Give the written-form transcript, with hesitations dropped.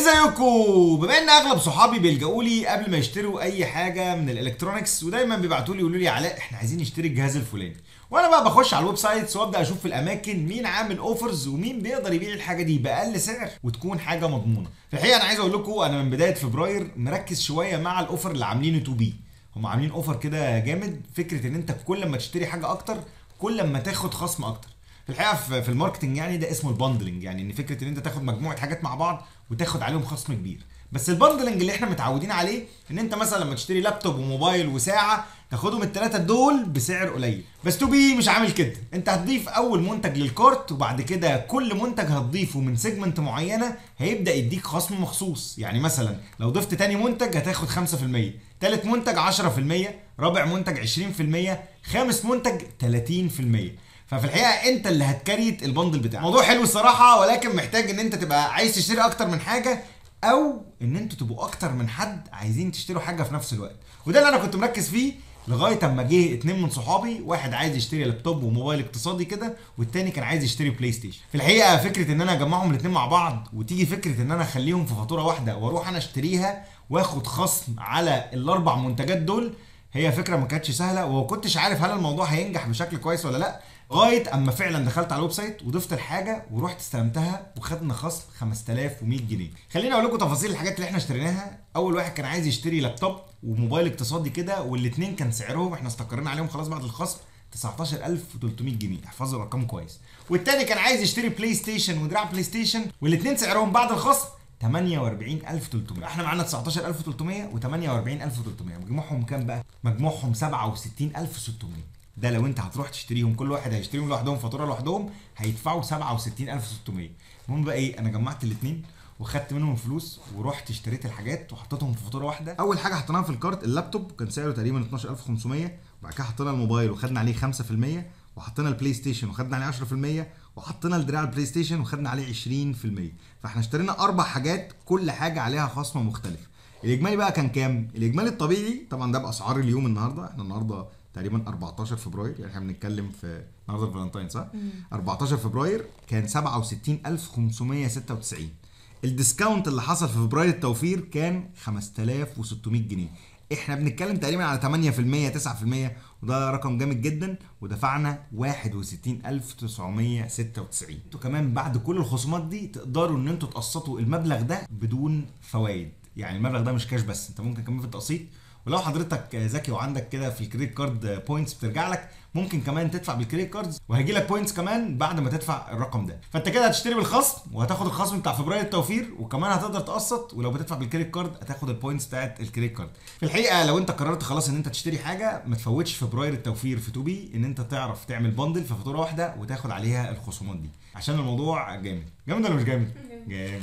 ازيكم؟ بما ان اغلب صحابي بيلجأوا لي قبل ما يشتروا اي حاجة من ال electronics، ودايما بيبعتوا لي يقولوا لي علاء احنا عايزين نشتري الجهاز الفلاني، وانا بقى بخش على ال websites وابدا اشوف في الاماكن مين عامل offers ومين بيقدر يبيع الحاجة دي باقل سعر وتكون حاجة مضمونه. في الحقيقة انا عايز اقول لكم انا من بداية فبراير مركز شوية مع ال offer اللي عاملينه 2B. هم عاملين offer كده جامد، فكرة ان انت كل ما تشتري حاجة اكتر كل ما تاخد خصم اكتر. في الحقيقة في ال marketing يعني ده اسمه ال bundling، يعني ان فكرة ان انت تاخد مجموعة حاجات مع بعض وتاخد عليهم خصم كبير. بس ال bundling اللي احنا متعودين عليه ان انت مثلا لما تشتري لابتوب وموبايل وساعة تاخدهم الثلاثة دول بسعر قليل. بس 2B مش عامل كده، انت هتضيف اول منتج لل cart وبعد كده كل منتج هتضيفه من segment معينة هيبدا يديك خصم مخصوص. يعني مثلا لو ضفت تاني منتج هتاخد 5%، تالت منتج 10%، رابع منتج 20%، خامس منتج 30%. ففي الحقيقة انت اللي هت create ال bundle بتاعك. موضوع حلو الصراحة، ولكن محتاج ان انت تبقى عايز تشتري اكتر من حاجة، او ان انتوا تبقوا اكتر من حد عايزين تشتروا حاجة في نفس الوقت. وده اللي انا كنت مركز فيه لغاية اما جه اتنين من صحابي، واحد عايز يشتري لابتوب وموبايل اقتصادي كده، والتاني كان عايز يشتري بلاي ستيشن. في الحقيقة فكرة ان انا اجمعهم الاتنين مع بعض وتيجي فكرة ان انا اخليهم في فاتورة واحدة واروح انا اشتريها واخد خصم على الاربع منتجات دول، هي فكرة ما كانتش سهلة، وما كنتش عارف هل الموضوع هينجح بشكل كويس ولا لا، لغاية اما فعلا دخلت على ال website وضفت الحاجة ورحت استلمتها وخدنا خصم 5100 جنيه. خليني اقول لكم تفاصيل الحاجات اللي احنا اشتريناها. اول واحد كان عايز يشتري لابتوب وموبايل اقتصادي كده، والاثنين كان سعرهم احنا استقرينا عليهم خلاص بعد الخصم 19300 جنيه، احفظوا الارقام كويس. والتاني كان عايز يشتري بلاي ستيشن ودراع بلاي ستيشن، والاثنين سعرهم بعد الخصم 48300. احنا معانا 19300 و48300، مجموعهم كام بقى؟ مجموعهم 67600. ده لو انت هتروح تشتريهم كل واحد هيشتريهم لوحدهم فاتورة لوحدهم هيدفعوا 67600. المهم بقى ايه، انا جمعت الاثنين وخدت منهم الفلوس ورحت اشتريت الحاجات وحطيتهم في فاتورة واحدة. اول حاجة حطيناها في ال cart اللابتوب كان سعره تقريبا 12500، وبعد كده حطينا الموبايل وخدنا عليه 5%، وحطينا البلاي ستيشن وخدنا عليه 10%، وحطينا الدراع البلاي ستيشن وخدنا عليه 20%. فاحنا اشترينا اربع حاجات كل حاجة عليها خصم مختلف. الاجمالي بقى كان كام؟ الاجمالي الطبيعي طبعا ده باسعار اليوم النهارده، احنا النهارده تقريبا 14 فبراير، يعني احنا بنتكلم في النهارده الفالنتاين صح؟ 14 فبراير كان 67596. ال discount اللي حصل في فبراير التوفير كان 5600 جنيه. احنا بنتكلم تقريبا على 8% 9%، وده رقم جامد جدا، ودفعنا 61996. انتوا كمان بعد كل الخصومات دي تقدروا ان انتوا تقسطوا المبلغ ده بدون فوائد، يعني المبلغ ده مش كاش بس، انت ممكن كمان في التقسيط. ولو حضرتك ذكي وعندك كده في ال credit card points بترجع لك، ممكن كمان تدفع بال credit cards وهيجي لك points كمان بعد ما تدفع الرقم ده. فانت كده هتشتري بالخصم وهتاخد الخصم بتاع فبراير التوفير، وكمان هتقدر تقسط، ولو بتدفع بال credit card هتاخد ال points بتاعت ال credit card. في الحقيقة لو انت قررت خلاص ان انت تشتري حاجة ما تفوتش فبراير التوفير في 2B، ان انت تعرف تعمل bundle في فاتورة واحدة وتاخد عليها الخصومات دي، عشان الموضوع جامد. جامد ولا مش جامد؟ جامد.